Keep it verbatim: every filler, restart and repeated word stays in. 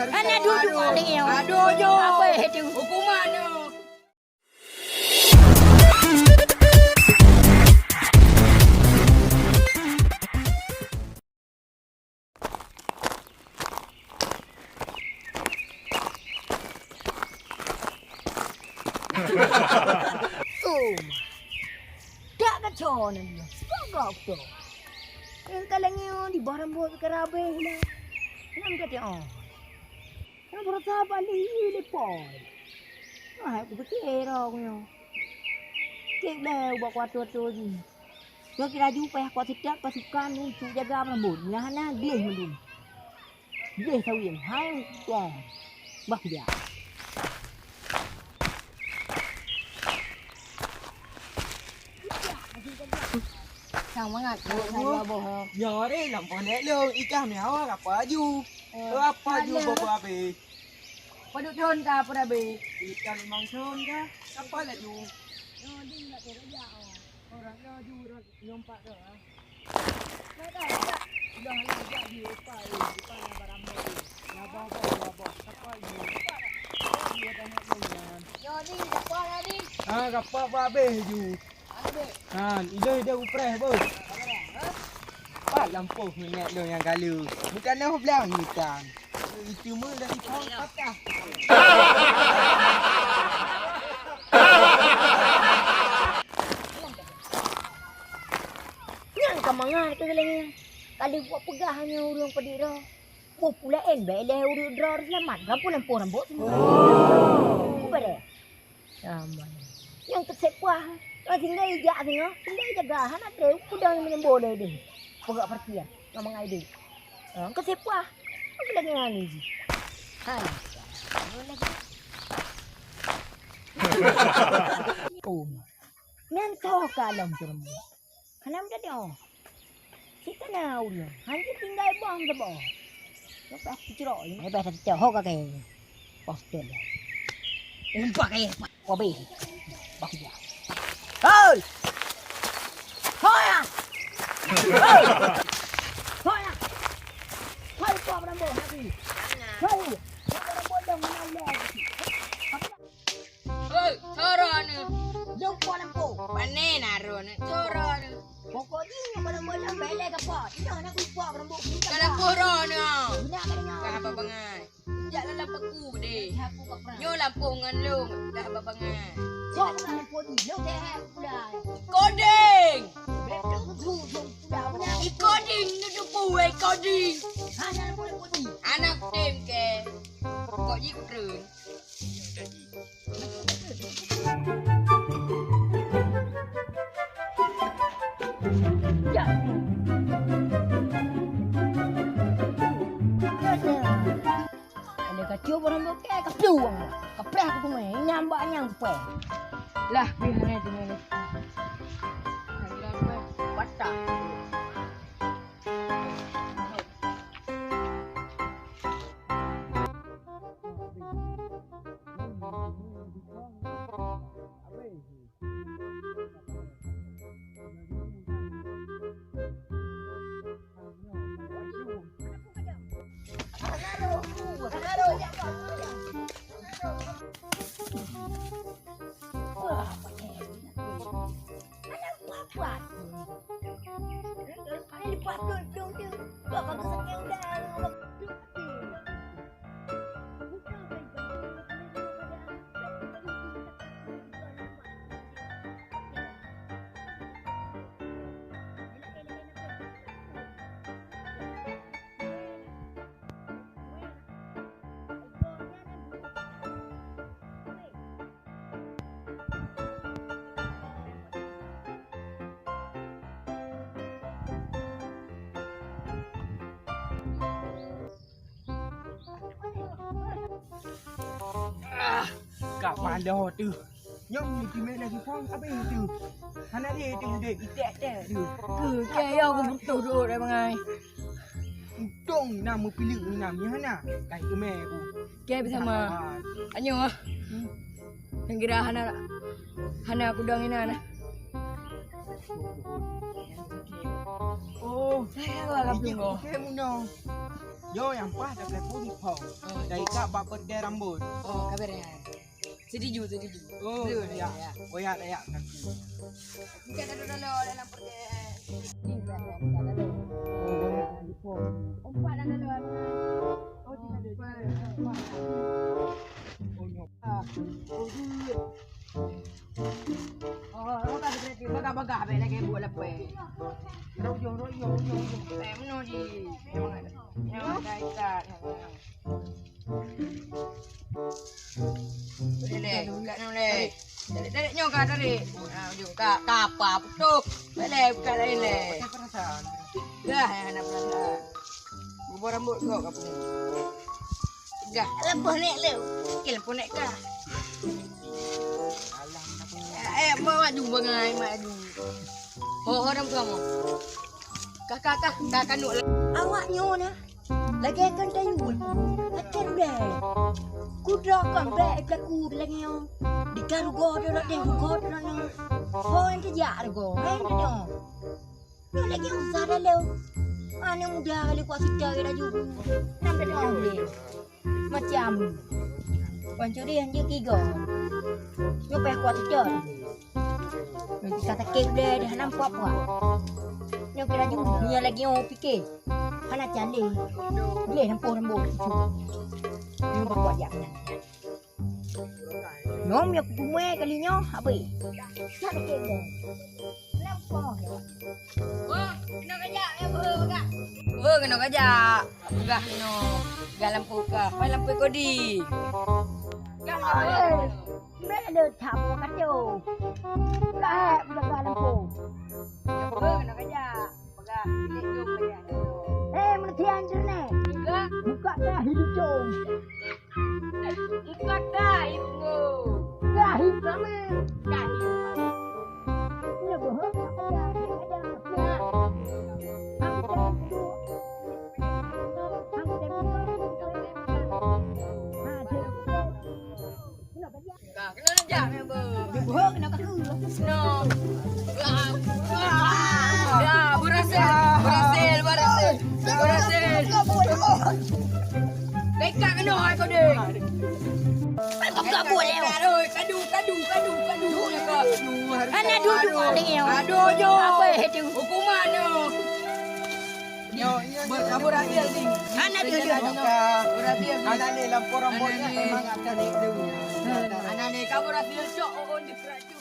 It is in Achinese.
Hana dudu paléng nyoe. Aduh, nyoe. Apa itu? Hukuman nyoe. Oh, dak kacau nan dia. Gok-gok tu. Yang kaleng nyoe di barang buat ke rabeh lah. Nam kata, oh. Nyoe beurasa bali lipôi. Ah, kupikir aku nyoe. Kek deh ubak kuatu-atu jih. Nyoe kira ju payah kuat seutôt pasukan untuk jaga rambut. Nah, nah, gleh mandum. Gleh sawieng. Hai, wah. Bah dia. Sang mangat, sang dua boh. Nyoe deh, lampôh nek lôn, ikah meuhawa apa aju. Eh, apa aju boh-boh habéh? Padub thon ka peureubeh? Sekitar limong thon ka. Sapa laju? Nyoe ding nak kira jak, oh. Orang laju, orang nyompak dah, ah. Dah, dah, dah. Udah lah, jak di depan, eh, depan yang barang bawah. Yang bawah, bawah, bawah. Sapa ni? Dia dah nak jalan. Nyoe ding, sapa lah ding? Ah, rapat pun habéh ju. Han, ilôn ideh upreh, beuh. Pat lampôh minyak lôn nyang galeu. Meutanah blang ngitan. Itu meuh dari pohon patah. Nyang ka mangat keu lagèe nyan. Ka lheueh buet peugah nyoe ureueng padit droe. Boh pula en bèk lé ureueng droe seulamat. Gampông lampôh rambôt. Oh. Kubarèe. Sama. Nyang keu sép puah. Nyang tinggai jak singoh, tinggai jaga hana trép udang meunyoe boleh deh. Peugah perhatian ngon mangai deh. Nyang keu sép puah. Aku lagi ngani jih. Hai. Oh. Nyan toh ka lom turun. Hana meuteuntèe. Sit na ureueng, han jeuet tinggai bang teuboh. Lepas kucrok, lepas teucok ho kakèe. Postel. Umpak kayèe, wabe. Bak dia. Hei! Hoi ah! Hei! Hoi ah! Hoi, kau berambut hati. Hei! Kau berambut dong, mana ular? Oi, soro anu. Lôn po lampôh. Pane naro ni, soro anu. Pokok jih nyoe bolong-bolong, bèk lé kapot. Inong aneuk kuh po rambut. Ka lampôh ro ni. Guna ka deungoe. Ka haba bangai. Jak lam paku deh. Nyoe lampôh ngon lôn, ka haba bangai. Sok na lampôh jih, lôn teuhèk pula. Kodeng. Bèk lôn su lôn pula. Iko ding, nu tupu wei koding. Hana lampôh lampôh jih. Aneuk tem ke. Kok jih kutreun. Kalau kacau barang bukit, kacau orang. Kapreh aku tu main, nyambak nyang kupai. Lah, biar ni tu main. Patah. Ah, ka paloe teuh. Nyoe meuteumé lagèe phon abéh teuh. Hana lé teuh udép iték-iték teuh. Keu kèe yoh kubutuh duek deh bangai. Untông na meupileuk nyan hana. Kai teumé ku. Kèe beusama. Anyoe ah. Hmm. Nyang kira hana, hana kudong inan ah. Oh, saya lah bingung. Oke, Muno. Yo, nyang paih dak pun ho. Oh, dari kak bak peureulèe rambut. Oh, ka beureh. Setuju, setuju. Oh, setuju, ya. Ya. Oh, ya, ya, kaki. Mungkin ada dulu dalam peureulèe. Ini berapa? Ada dulu. Oh, ya. Empat ada dulu. Oh, tidak ada. Empat. Oh, ya. Ah. Oh, dia. Oh, oh, ka geutreuk bagah-bagah bèk lagèe buet lapèe. Rot ujong, rot ujong, ujong, ujong. Eh, meunoe jih. Memang ada. Memang ada ikat. Boleh leh, ikat nyoe leh. Tarik, tarik nyoe ka tarik. Ah, ujong ka, ka apa putôh. Boleh leh, ikat laén leh. Pakai perasaan. Dah, yang ada perasaan. Bubuih rambut kau ka pungo. Dah, lampu naik leh. Okey, lampu naik kah? Alah, tak pungo. Eh, eh, mak maju bangai, maju. Ho, ho, dah kamu. Kah, kah, kah, kah, kanuk lah. Awak nyoe nah, lagèe kan tayue. Akhé deh. Kudroe kan bèk pelaku lagèe nyoe. Di ka rugoe deh, rugoe deh nyoe. Ho, yang kejak rugoe. Hai, nyoe. Nyoe lagèe usah dah lé. Aneuk muda kali kuat sita ke laju. Nampak dah lé. Macam. Pancuri hanjeuet kigo. Nyoe payah kuat sita. Nanti kata kek deh, dah nampak kuat. Nyoe ke laju. Nyoe lagèe nyoe pikir. Hana cali. Boleh nampak rambut. Nyoe kuat jak. Nyoe meunyoe kupeumè kali nyoe, habéh. Nak bikin deh. Kenapa? Wah, keunoe kajak, ya, beuhe bagah. Beuhe keunoe kajak. Peugah keunoe. Peugah lampu kah. Pai lampu kodi. Peugah lampu. Hei, bèk le that kacau. Peugah, eh, peugah lampu. Beuhe keunoe kajak. Peugah, bilik jom kajak. Eh, meuneuti anjur nè. Peugah. Buka kah hidup jom. Buka kah ibu. Kah hidup lama. Kah hidup lama. Ini bohong, apa dah? Ada apa? Aku dah duduk. Aku dah duduk. Ha, dia. Ka, keunoe jak, member. Boh, keunoe kaku. No. Wah. Ya, berhasil. Berhasil, berhasil. Berhasil. Dekat keunoe, hai kau, dek. Kau kabur, eh. Aduh, kadu, kadu, kadu, kadu. Anak duduk paling, eh. Aduh, jo. Apa itu? Hukuman, yo. Nyoe, nyoe, nyoe, kabur adil, Ding. Hana tu, tu. Kabur adil, Ding. Hana ni lampu rambutnya memang akan hidup. Hana ni kabur adil, cok, oh, oh, di kerajaan.